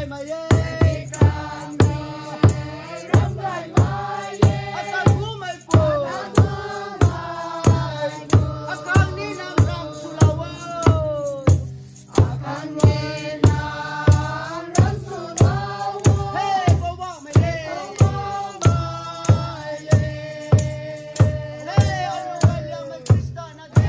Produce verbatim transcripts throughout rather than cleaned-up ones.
Mei e. Akan kumei pu. Akan ni nang rang swlou o. Akan ni nang rang swlou o. Hei, Poubauhmei e. Hei, alu kai liangmei Khrista na de.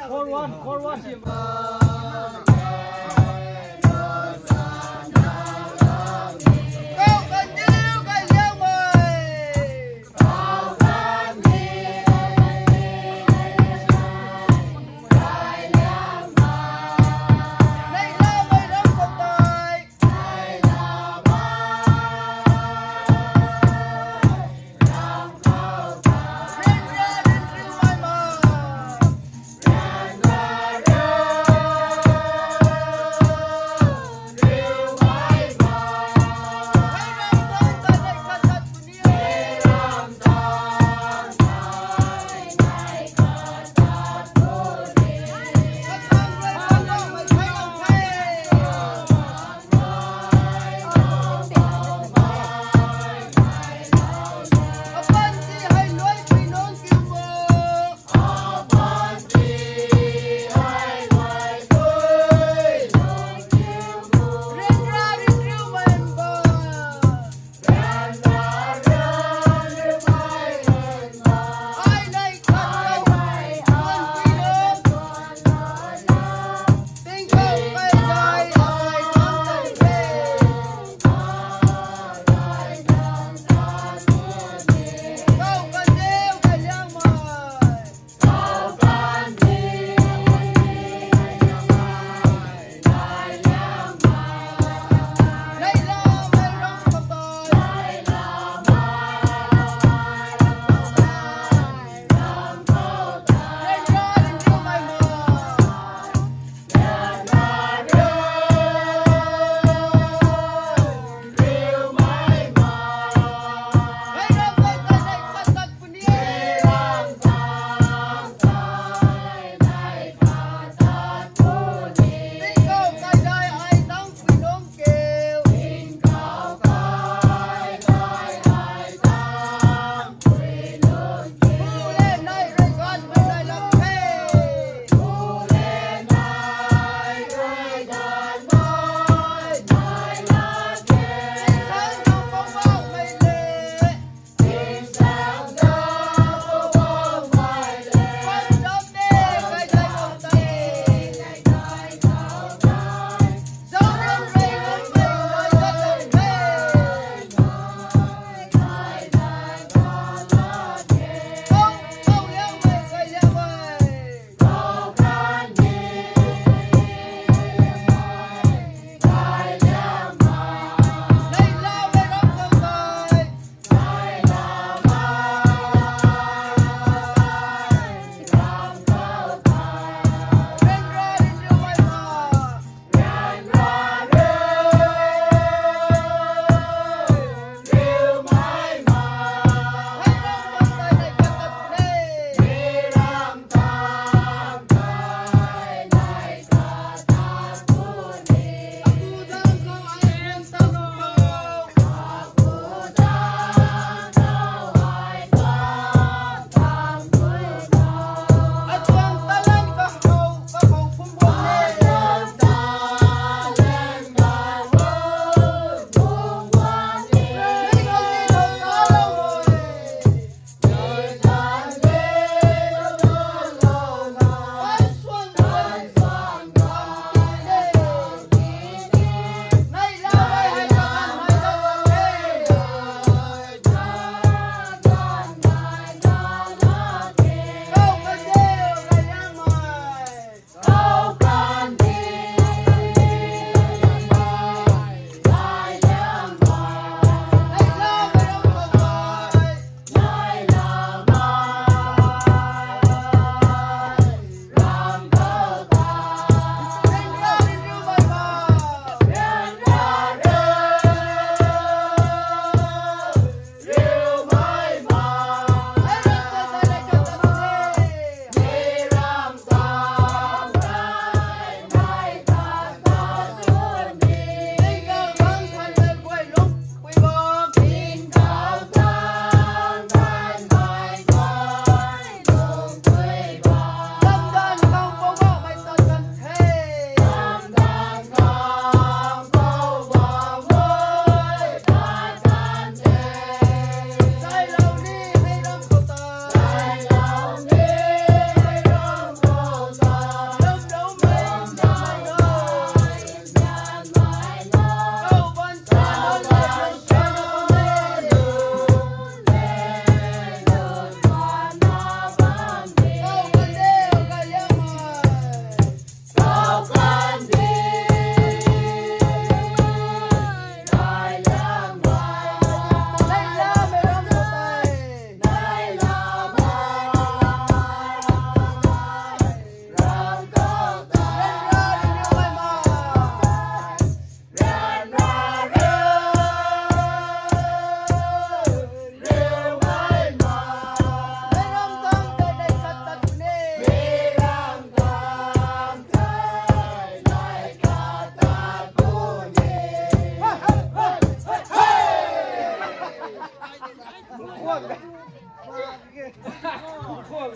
Forward, forward.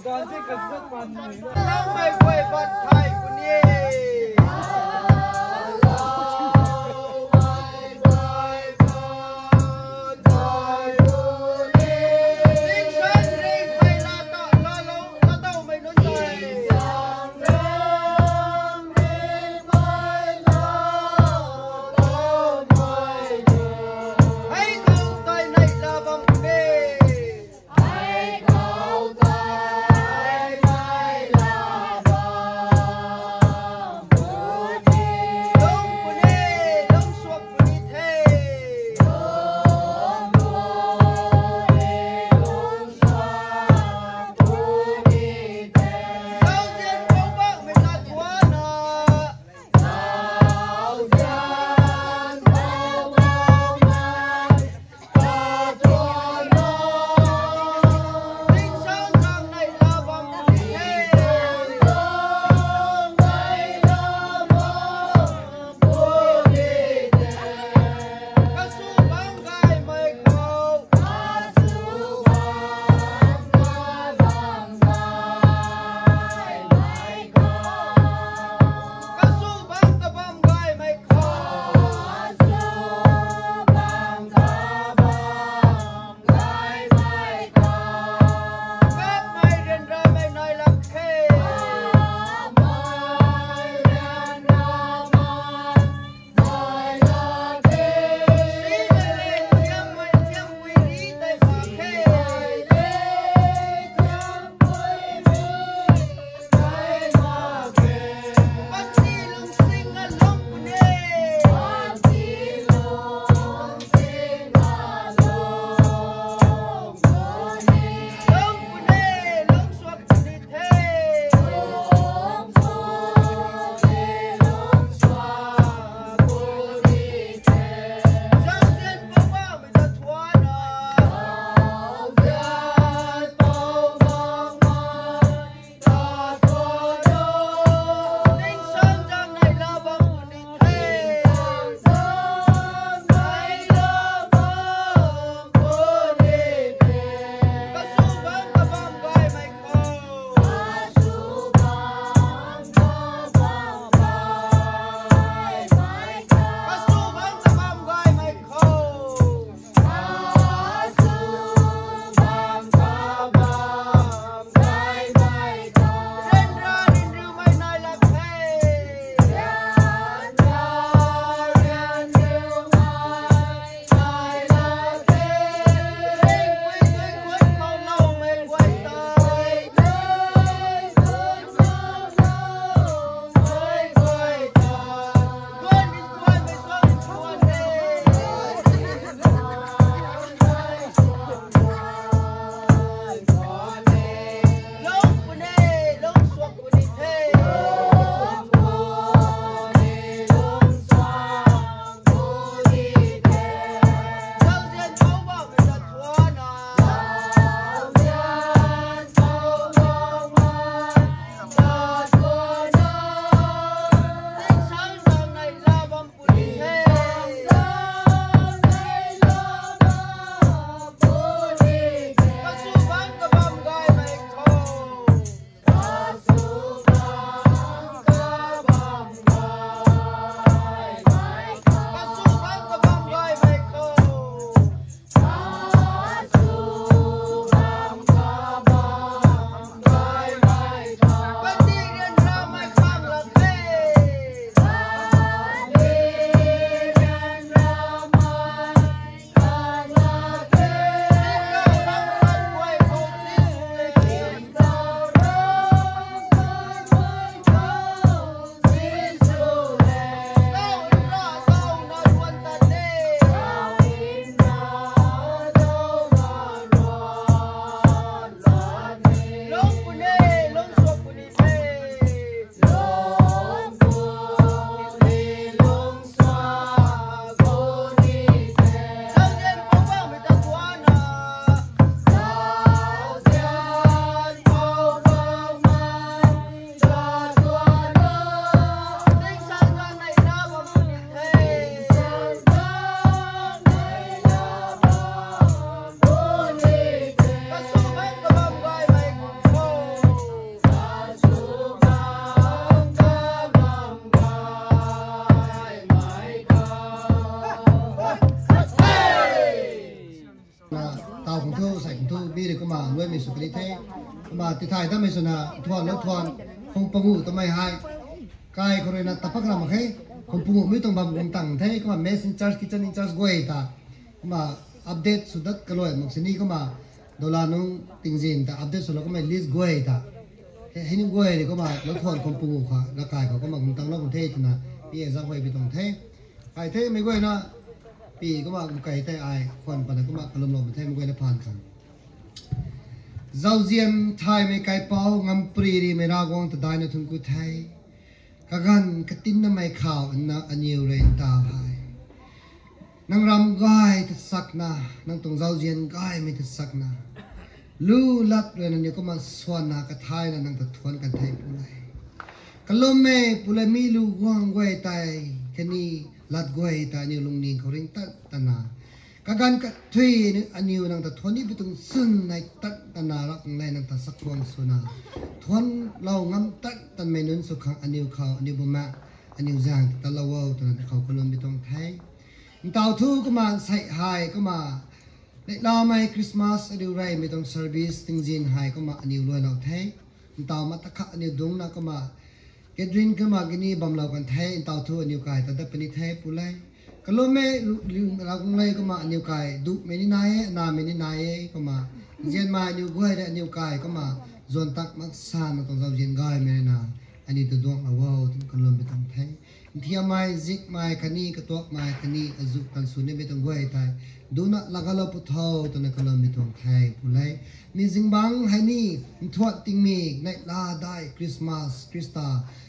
Loumei guay ban thay puni e. Tingsan ring phey la ta, la lou, la towmei nunc tei. Hei khou tei neih la bam e. sw puni the. Kumna tithay datmei swna thuan lou thuan khum pangu twmei hei kai khou ruina tapak ram khe, khum pangu mei tuang bam kum tang the. Kumna mess in charge, kitchen in charge guay ta kumna update sw dat kaluai mak sini kumna dola nung tingzin ta update swlou kummei list guay ta hei ni guay ni kumna lou thuan khum pangu kha la kai khou kumna kum tang lou kum the twna pi e zauc huay pi tuang the. Kai themei guayna pi kumna kum kai tei ai khwan pana kumna kalumlou pu themei guayna phaan khang zauzian thaymei kaipouc ngampri rimei Ravguangc ta daihna thuanc ku the. Kaganv katinnamei khou na aniw rui ntaw hei nang ram gay ta sakna, nang tuang zauzian gaymei ta sakna, lu lat rui nangniw kumna swanna kathayna nang ta thuanc kan the pu le. Kalummei pu le, mi lu guang guay tei khatni lat guay ta aniw lungning khou ring tat tana, kaganv kathuic aniw nang ta thuanc ni pi tuang chwn nai tat tana, Ravguangc le nang ta sakhuang swna thuanclou ngam tat tanmei nunc sw khang aniw khou aniw bumaengh aniw zaeng ta lou o twna khou kalum pi tuang the. Ntaw thu kumna sei hei kumna neihlamei Christmas ariu reymei tuang service tingzin hei kumna aniw luailou the. Ntaw ma ta kha aniw dungcna kumna gathering kumna kani bamlou kan the. Ntaw thu aniw kai ta dat puni the pu le. Kalummei Ravguangc le, kumna aniw kai duhmei ni nai e, anamei ni nai e kumna nzianmei aniw guay rui aniw kai kumna zuan tak mak sana tuang zauzian gaymei ruina aniw ta duanglou o twna kalum pi tuang the. Nthiammei, zikmei khatni katuakmei khatni azuh tan sw nimei tuang guay tei duna laagalou pu tho twna kalum pi tuang the pu le. Mi zingbangc hei ni nthuan tingmik neihla dai Christmas Khrista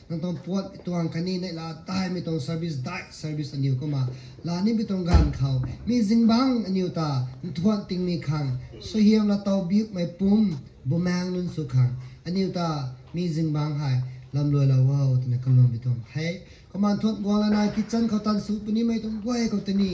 nang tuang puan tuang khatni neihla daimei tuang service dai service aniw kumna laa nimei tuang ganv khou mi zingbangc aniw ta nthuan tingmik khang suaihiam laa tow biukmei pum bumaengh nunc sw khang aniw ta mi zingbangc hei lamluailou o twna kalum pi tuang the. Kumna nthuan guang lana kitchen khou tan sw punimei tuang guay khou tei ni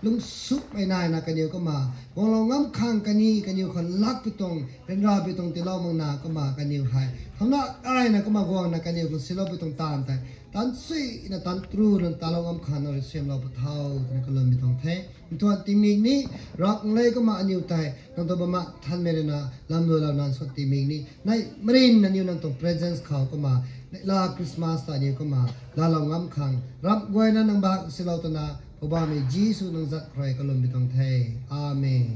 lungcsukmei naina kaniw kumna guanglou ngam khang khatni kaniw khou lak pi tuang ryanra pi tuang tiilou makna kumna kaniw hei thauna aina kumna guangna kaniw khou silou pi tuang taanv tei tan suina tan tru nunc talou ngam khang nang rui siamlou pu tho twna kalum pi tuang the. Nthuan tingmik ni Ravguangc le, kumna aniw tei nang tuang bama thanmei ruina lamluailou nang suan tingmik ni nai marin aniw nang tuang presence khou kumna neihla Christmas ta aniw kumna laalou ngam khang ramh guayna nang bak silou twna Poubauhmei Jisu nang zat khou rui kalum pi tuang the. Amen.